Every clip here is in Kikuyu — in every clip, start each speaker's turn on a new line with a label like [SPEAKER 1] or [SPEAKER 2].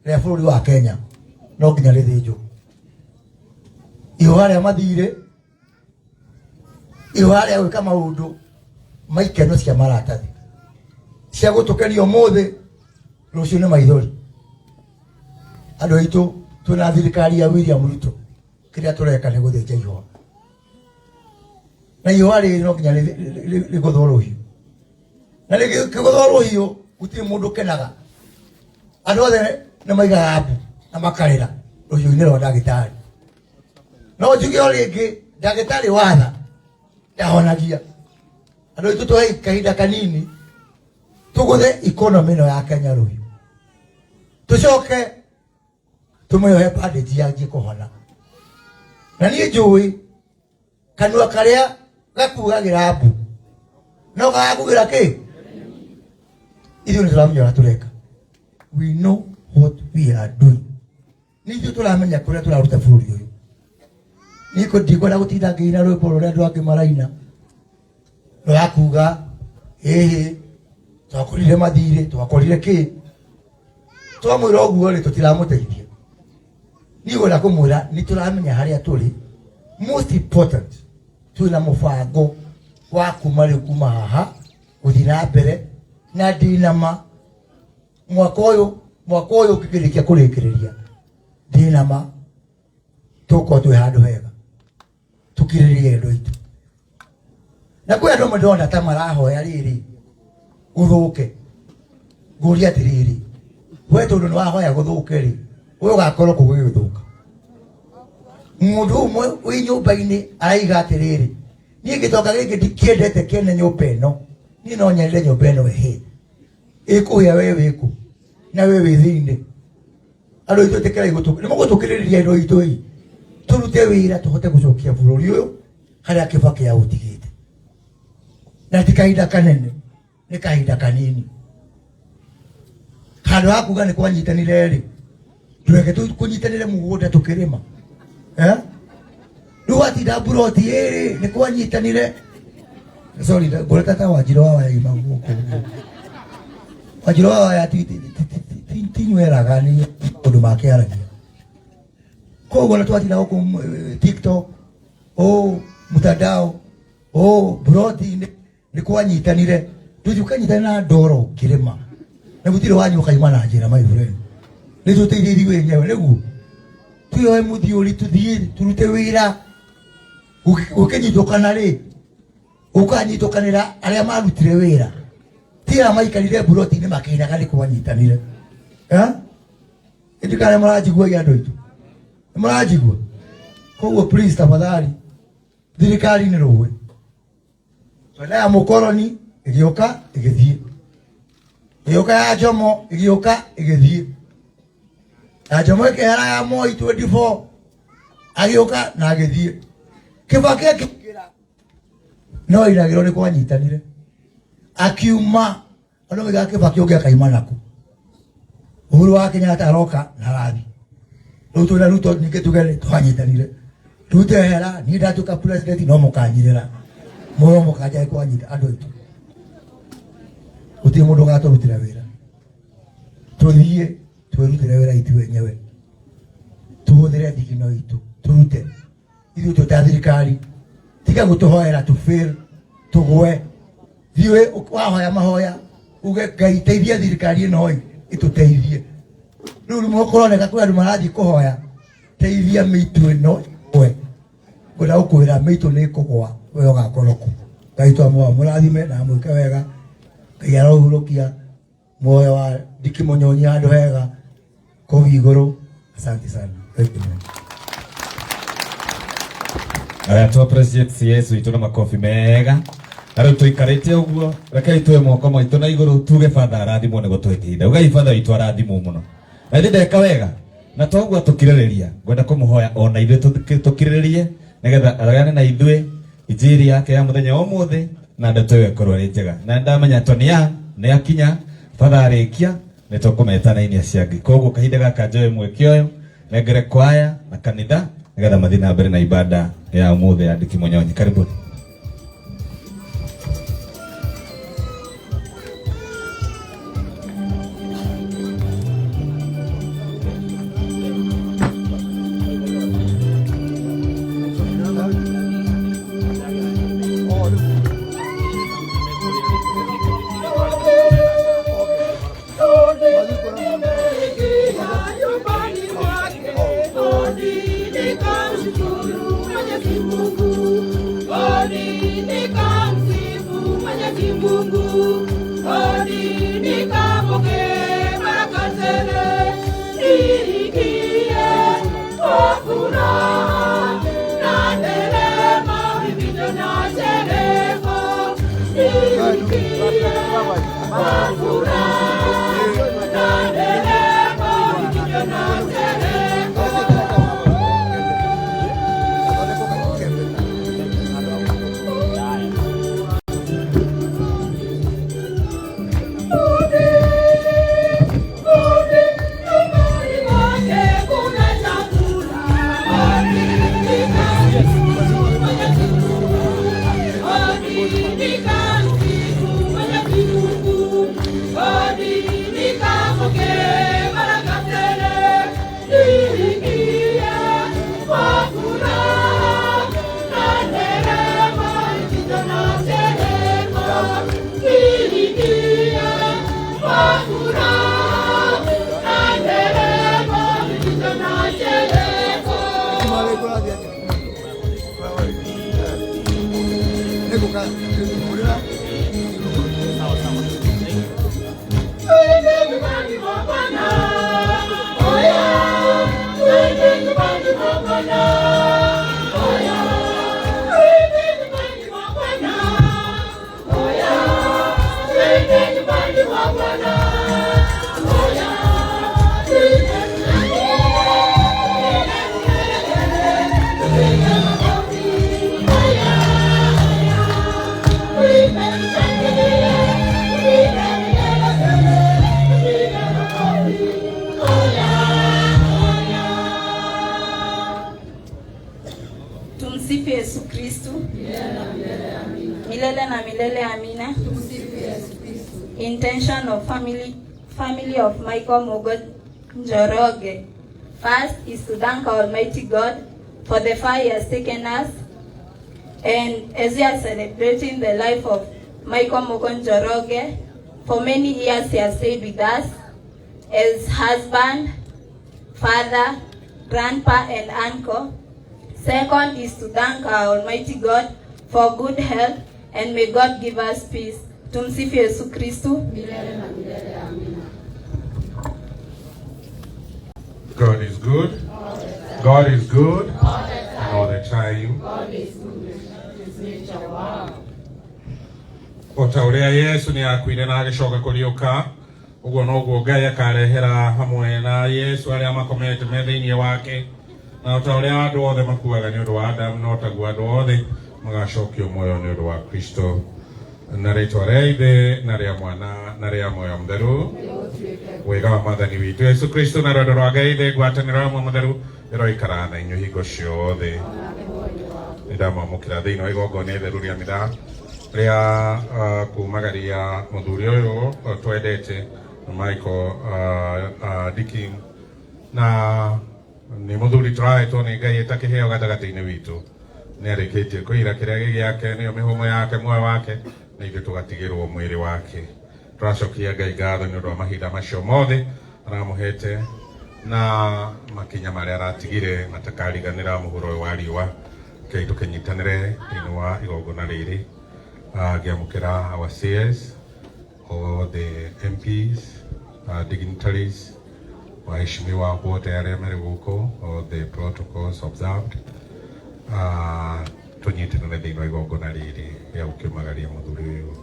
[SPEAKER 1] Rĩa bũrũri wa Kenya no nginya rĩthĩnjwo. Ihũa rĩa mathirĩ, ihũa rĩa gwĩka maũndũ ma ikeno cia maratathi cia gũtũkenia ũmũthĩ, rũciũ nĩ maithori. Andũ aitũ, twĩna thirikari ya William Ruto, kĩrĩa tũreka nĩ gũthĩnja ihũa, na ihũa rĩrĩ no nginya rĩgũthwo rũhiũ, na rĩkĩgũthwo rũhiũ gũtirĩ mũndũ ũkenaga. Andũ othe nĩ maigaga mbu na makarĩra rũhiũ-inĩ rwa ndagĩtarĩ. No njuge o rĩngĩ, ndagĩtarĩ watha ndahonagia. Andũ aitũ, tũhe kahinda kanini tũgũthe ikonomi ĩno ya Kenya rũhiũ, tũcoke tũmĩohe bandage yanjie kũhona. Na niĩ njũĩ kanua karĩa gakuagĩra mbu no gagakugĩra kĩ. Ithuĩ nĩ tũramenya ũrĩa tũreka. We know what we are doing. Nĩ ithuĩ tũramenya kũrĩa tũraruta bũrũri ũyũ. Niĩ ndikwenda gũtinda ngĩina rwĩmbo rũrĩa andũ angĩ maraina rũrakuga ĩhĩ twakorire mathirĩ, twakorire kĩ. Twamwĩra ũguo rĩ, tũtiramũteithia. Niĩ ngwenda kũmwĩra nĩ tũramenya harĩa tũrĩ. Most important, twĩna mũbango wa kuma rĩu, kuma haha gũthiĩ na mbere, na ndinama mwaka ũyũ ũngĩkĩrĩkia kũrĩkĩrĩria, ndinama tũkorwo twĩ handũ hega. Tũkirĩrĩrie, andũ aitũ. Na kwĩ andũ amwe ndĩrona ta marahoya rĩrĩ gũthũke. Ngũria atĩrĩrĩ, we tondũ nĩ wahoya gũthũke rĩ, we ũgakorwo kũ gũgĩthũka? Mũndũ ũmwe wĩ nyũmba-inĩ araiga atĩrĩrĩ, niĩ gĩtonga gĩkĩ ndikĩendete kĩene nyũmba ĩno, niĩ no nyendere nyũmba ĩno ĩhĩe ĩkũhĩa. We wĩkũ na we wĩ thĩinĩ? Andũ aitũ, ĩtĩkĩrai nĩ mũgũtũkĩrĩrĩria indo itũ ĩ tũrute wĩra tũhote gũcokia bũrũri ũyũ harĩa Kĩbakĩ aũtigĩte. Na ti kahinda kanene, nĩ kahinda kanini. Handũ ha kuga nĩ kwanyitanire rĩ, ndũreke kũnyitanĩre mũgũnda tũkĩrĩma. Eh? Rĩu watinda mburoti ĩrĩ nĩ kwanyitanire. Sorry, ngũreta ta Wanjirũ wa Waya ima gũkũ. Wanjirũ wa Waya tinyweraga nĩ maũndũ make aragia. Koguo na twatinda gũkũ TikTok, oh, mtandao, oh, mburoti nĩ kwanyitanire, tũthiĩ ũkanyitanĩra na ndoro ũkĩrĩma na gũtirĩ wanyu ũkaima na njĩra. My friend, nĩ tũteithie ithuĩ enyewe nĩguo twĩoe mũthiũri, tũthiĩ tũrute wĩra. Gũkĩnyitũkana rĩ, gũkanyitũkanĩra arĩa marutire wĩra, ti arĩa maikarire mburoti-inĩ makĩinaga nĩ kwanyitanire. Eh? Ĩndĩ kana mũranjigua andũ aitũ, nĩ mũranjigua? Koguo please, tafadhali, thirikari nĩ rũĩ twenda ya mũkoroni ĩgĩũka ĩgĩthiĩ, ĩgĩũka ya Jomo ĩgĩũka ĩgĩthiĩ, ya Jomo ĩkĩhera, ya Moi 24 agĩũka na agĩthiĩ, Kĩbakĩ akĩingĩra no inagĩrwo nĩ kwanyitanire akiuma. Andũ moigaga Kĩbakĩ ũngĩ akaima naku. Uhuru wa Kenyatta aroka na arathi. Rĩu twĩna Ruto, ningĩ tuge nĩ twanyitanire. Ruto ehera, niĩ ndatuĩka president, no mũkanyirĩra mũro mũkanja kwanyita. Andũ aitũ, gũtirĩ mũndũ ũgatũrutĩra wĩra. Tũthiĩ twĩrutĩre wĩra ithuĩ enyewe, tũhũthĩre thigino itũ, tũrute ithuĩ twĩ ta thirikari. Tiga gũtũhoera tũ fail, tũgwe. Thiĩ wahoya mahoya uge, "Ngai, teithia thirikari ĩno ĩ ĩtũteithie." Rĩu rĩmwe kũroneka kwĩ andũ marathiĩ kũhoya, "Teithia mĩitũ ĩno ĩgwe." Ngwenda gũkwĩra mĩitũ nĩ ĩkũgwa, we ũgakorwo kũ? Ngai twamũa mũrathime na amwĩke wega. Ngai arohurũkia muoyo wa Ndiki Mũnyonyi handũ hega kũu igũrũ. Asante sana. Thank you.
[SPEAKER 2] Aya, tu appreciate CS witũ na makobi mega. Na rĩu tũikarĩte ũguo, rekei tuoe moko maitũ na igũrũ, tuge Father arathimwo nĩ gũtũhe ihinda. Ugai Father witũ arathimwo mũno. Na ithuĩ ndeka wega na toguo tũkirĩrĩria, ngwenda kũmũhoya ona ithuĩ tũkirĩrĩrie nĩgetha agayane na ithuĩ injiri yake ya mũthenya wa ũmũthĩ, na ndeto ĩyo ĩkorwo ĩrĩ njega. Na nĩndamenya Tonia nĩ akinya. Father arĩkia nĩ tũkũmeta na ini acio angĩ. Koguo kahinda gaka njoe mweke ũyũ nengere kwaya na kanitha nĩgetha mathiĩ na mbere na ibada ya ũmũthĩ ya Ndiki Mũnyonyi. Karibuni.
[SPEAKER 3] Tumsifu Yesu Kristu. Milele na milele amina. Intention of family of Michael Mugo Njoroge. First is to thank our Almighty God for the far he has taken us. And as we are celebrating the life of Michael Mugo Njoroge, for many years he has stayed with us as husband, father, grandpa, and uncle. Second is to thank our Almighty God for good health, and may God give us peace. Tumsifu Yesu Kristu.
[SPEAKER 4] God is good. God is good. And all the time. O ta ũrĩa Yesu nĩ akuire na agĩcoka kũriũka, ũguo noguo Ngai akarehera hamwe na Yesu arĩa makomete me thĩinĩ wake. Na o ta ũrĩa andũ othe makuaga nĩ ũndũ wa Adamu, no taguo andũ othe magacokio muoyo nĩ ũndũ wa Kristo. Na rĩtwa rĩa Ithe na rĩa Mwana na rĩa Muoyo Mũtheru, wega wa Mwathani witũ Yesu Kristo na rwendo rwa Ngai Ithe, ngwatanĩro ya Muoyo Mũtheru ĩroikara na inyuĩ hingo ciothe. Nĩndamwamũkĩra thĩinĩ wa igongona itheru rĩa mitha rĩa kumagaria mũthuri ũyũ twendete Michael Dicking, na nĩ mũthuri tũrahetwo nĩ Ngai eta kĩheo gatagatĩ-inĩ witũ. Nĩ arĩkĩtie kũira kĩrĩa gĩ gĩake, nĩyo mĩhũmũ yake, muoyo wake, na ithuĩ tũgatigĩrwo mwĩrĩ wake. Tũracokia Ngai ngatho nĩ ũndũ wa mahinda macio mothe aramũhete na makinya marĩa aratigire matakariganĩra mũhuro ũyũ wa riũa. Ngai tũkĩnyitanĩre thĩinĩ wa igongona rĩrĩ, ngĩamũkĩra our CS, all the MPs, dignitaries, waheshimiwa wote arĩa marĩ gũkũ, all the protocols observed. Tũnyitanĩre thĩinĩ wa igongona rĩrĩ rĩa gũkĩumagaria mũthuri ũyũ.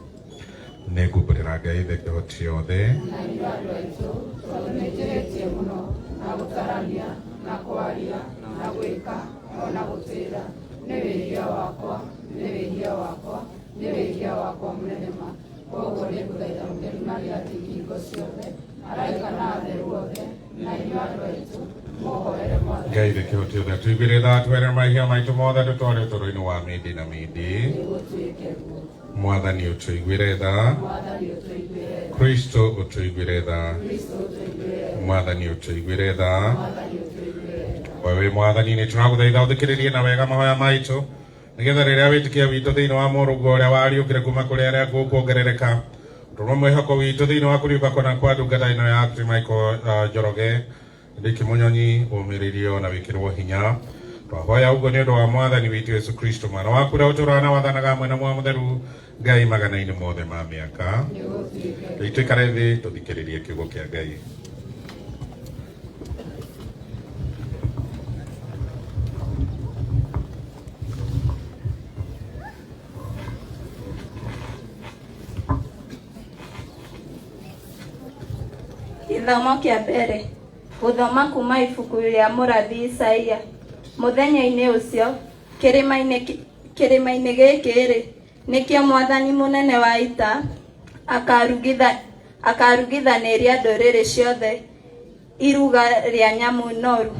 [SPEAKER 4] Nĩ ngumbũrĩra Ngai Ithe kĩhoti othe,
[SPEAKER 5] na inyuĩ andũ aitũ, tondũ nĩnjĩhĩtie mũno na gũtarania na kwaria na gwĩka o na gũtĩĩra. Nĩ wĩhia wakwa, nĩ wĩhia wakwa, nĩ wĩhia wakwa mũnene ma. Koguo nĩngũthaitha Mũtheru Maria athingi hingo ciothe, araika na atheru othe, na inyuĩ andũ aitũ, mũhoere Mwathani.
[SPEAKER 4] Ngai Ithe kĩhoti othe tũiguĩre tha, twehere mahia maitũ mothe, tũtware ũtũũro-inĩ wa mĩndĩ na mĩndĩ.
[SPEAKER 5] Nĩgũtuĩke guo.
[SPEAKER 4] Mwathani ũtũiguĩre tha.
[SPEAKER 5] Mwathani ũtũiguĩre tha.
[SPEAKER 4] Kristo ũtũiguĩre tha.
[SPEAKER 5] Kristo ũtũiguĩre tha.
[SPEAKER 4] Mwathani ũtũiguĩre tha.
[SPEAKER 5] Mwathani ũtũiguĩre tha.
[SPEAKER 4] We wĩ Mwathani, nĩ tũragũthaitha ũthikĩrĩrie na wega mahoya maitũ, nĩgetha rĩrĩa wĩtĩkia witũ thĩinĩ wa mũrũguo ũrĩa wariũkire kuma kũrĩ arĩa akuũ kuongerereka, tũrũme mwĩhoko witũ thĩinĩ wa kũriũka kũna kwa ndungata ĩno yaku Michael Njoroge Ndiki Munyonyi, ũmĩrĩrio na wĩkĩrwo hinya. Twahoya ũguo nĩ ũndũ wa Mwathani witũ Yesu Kristo, mwana waku ũrĩa ũtũũraga na wathanaga hamwe na Muoyo Mũtheru, Ngai magana-inĩ mothe ma mĩaka.
[SPEAKER 5] Nĩgũtuĩke.
[SPEAKER 4] Rĩu tũikare thĩ tũthikĩrĩrie kiugo kĩa Ngai.
[SPEAKER 3] Gĩthomo kĩa mbere, gũthoma kuma ibuku rĩa mũrathi Isaia. Mũthenya-inĩ ũcio, kĩrĩma-inĩ gĩkĩ-rĩ, nĩkĩo Mwathani mũnene wa ita akarugithanĩria ndũrĩrĩ ciothe iruga rĩa nyamũ noru.